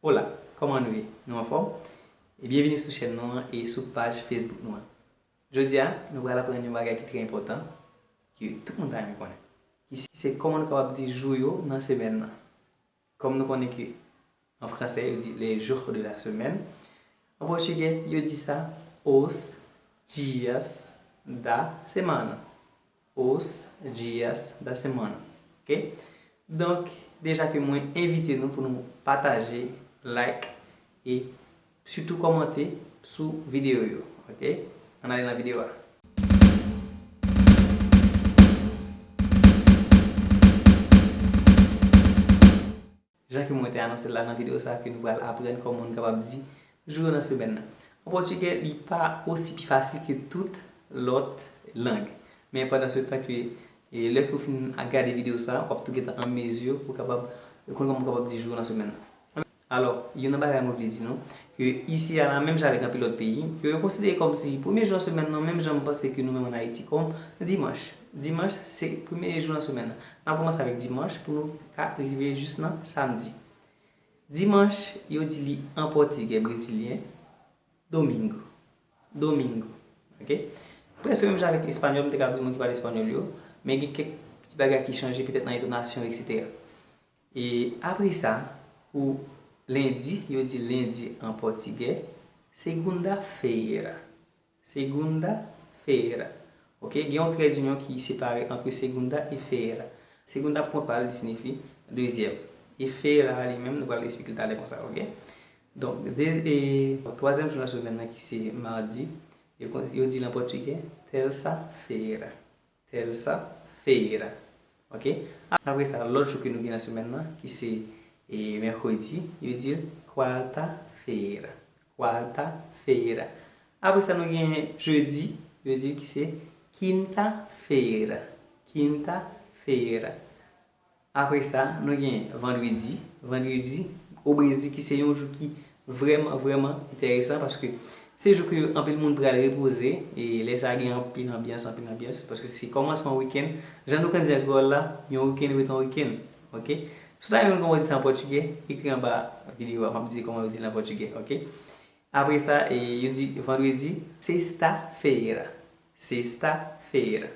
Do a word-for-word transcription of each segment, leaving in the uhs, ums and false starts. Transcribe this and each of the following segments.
Hola, kòman nou ye? Nou anfòm? E byenvini sou chèn nou an e sou paj Facebook nou an. Jodi a, nou pral aprann yon bagay ki trè enpòtan, ke tout moun ta renmen konnen. Ki se, ki se kòman nou kapab di jou yo nan semèn nan. Kòm nou konnen ke an fransè, yo di les jours de la semaine. An pòtigè, yo di sa os dias da semana. Os dias da semana. Ok? Donk, deja ke mwen envite nou pou nou pataje, like e sitou kòmante sou videyo yo. Ok? Ann ale nan videyo a. Jan ke mwen te anonse l la nan videyo sa a, ke nou pral aprann kòman nou kapab di jou yo nan semèn nan. An pòtigè, li pa osi pi fasil ke tout lòt lang. Men pandan se tan ke, e, lè ke w fin gade videyo sa a, w ap tou gentan an mezi pou w kapab konn kòman w kapab di jou yo nan semèn nan. Alò, youn nan bagay mwen vle di nou, ke isi a la, menm jan avèk anpil lòt peyi, ke yo konsidere kòmsi premye jou nan semèn nan, menm jan m panse ke nou menm ann Ayiti, kòm dimanch. Dimanch, se premye jou nan semèn nan. N ap kòmanse avèk dimanch pou nou ka rive jis nan samdi. Dimanch, yo di li an pòtigè brezilyen, domingo. Domingo. Ok? Prèske menm jan avèk espanyòl, m te ka di moun ki pale espanyòl yo, men gen kèk ti bagay ki chanje, petèt nan entonasyon, etsetera. E apre sa, pou lendi, yo di lendi an pòtigè, segunda-feira. Segunda-feira. Ok? Gen yon trè dinyon ki separe ant segunda e feira. Segunda pou kont pa l, li siyifi dezyèm. E feira a li menm, nou pral esplike l talè konsa, ok? Donk, de, e, twazyèm jou nan semèn nan ki se madi, yo, yo di l an pòtigè, terça-feira. Terça-feira. Ok? Apre sa, lòt jou ke nou gen nan semèn nan, ki se, e, mèkredi, yo di l quarta-feira. Quarta-feira. Apre sa, nou gen jedi, yo di l ki se quinta-feira. Quinta-feira. Apre sa, nou gen vandredi. Vandredi, o Brezil, ki se yon jou ki vrèman, vrèman enteresan, paske se jou ke anpil moun pral repoze, e lè sa a gen anpil anbyans, anpil anbyans, paske se kòmansman wikenn. Jan nou konn di an kreyòl la, yon wikenn ret yon wikenn, ok? Si w ta renmen konn kòman di sa an pòtigè, ekri anba videyo a, m ap di kòman yo di l an pòtigè, ok? Apre sa, e, yo di vandredi, sexta-feira. Sexta-feira.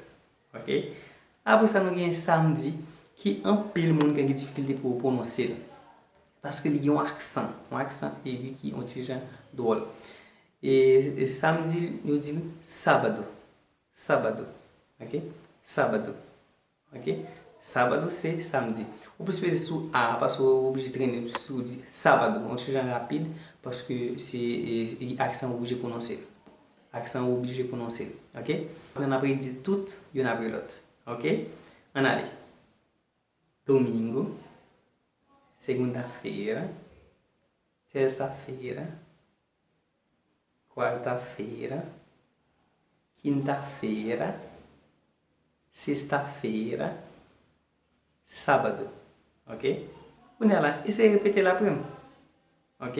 Ok? Apre sa, nou gen samdi, ki anpil moun gen difikilte pou yo pwononse l. Paske li gen yon aksan, yon aksan egi ki yon ti jan dwòl. E, e samdi, yo di l sábado. Sábado. Ok? Sábado. Ok? Sábado se samdi. Ou plis peze sou A a, paske ou oblije trennen si w di sábado. Yon ti jan rapid, paske se, e, e, aksan ou oblije pwononse l. Aksan ou oblije pwononse l. Ok? N ap redi tout youn apre lòt. Ok? Ann ale. Domingo, segunda-feira, terça-feira, quarta-feira, quinta-feira, sexta-feira, sábado. Ok? Kounye a la, eseye repete l apre m. Ok?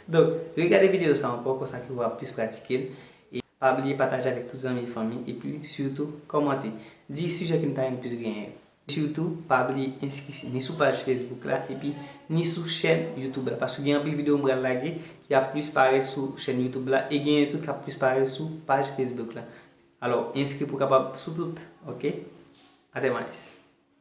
Donk, regade videyo sa ankò, konsa ke w ap plis pratike l. E pa bliye pataje avèk tout zanmi e fanmi, epi sitou kòmante. Di sijè ke m ta renmen plis genyen. Sitou, pa bliye enskri ni sou paj Facebook la, epi ni sou chèn YouTube la. Paske gen anpil videyo m pral lage ki ap plis parèt sou chèn YouTube la, e genyen tou k ap plis parèt sou paj Facebook la. Alò, enskri pou w kapab sou tout, ok? Até mais.